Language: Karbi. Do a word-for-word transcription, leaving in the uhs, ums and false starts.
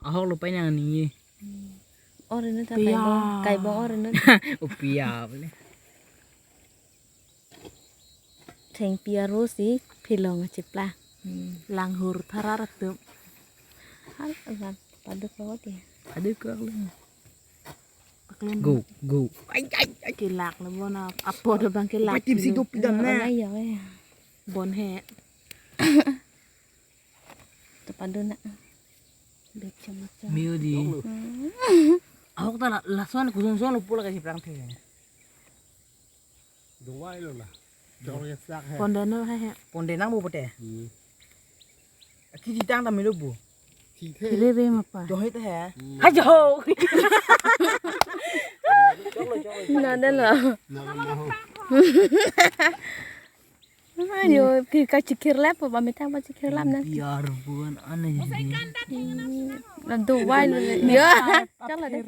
Ahok lo pai nang ni. Ore nu ta Pia. Kaibong, kaibong ore nu. O pia bole. Thengpi arlo si philong chipla. Hmm. Langhur tharar atum. Hal alam paduk lo di. Paduk lo. Paklen. Go, go. Ai, ai, ai. Kelak lo bon ap-, apo do bang kelak. Patim si lo. Dopidam na. Ala ya, ya. Bon he. To padun na. Bek chamat chamat. Miu di. Hmm. Ahok ta la, lason kusun son lo pula kasi prang the. Dua ilo la. Jor ya sak he. Ponde no he he. Ponde nang bu pote. Hmm. Ati di tang tam ilo bu. Thik he. Thile be mapa. Jong hit he. Hmm. Ajo. Chok lo, chok lo. Na de lo. Na na ho. Ayo, ki kachikir lap, ba metang ba chikir lap na. Biar buan aneh jadi. Hmm, na do wai lo le. Ya, chala de.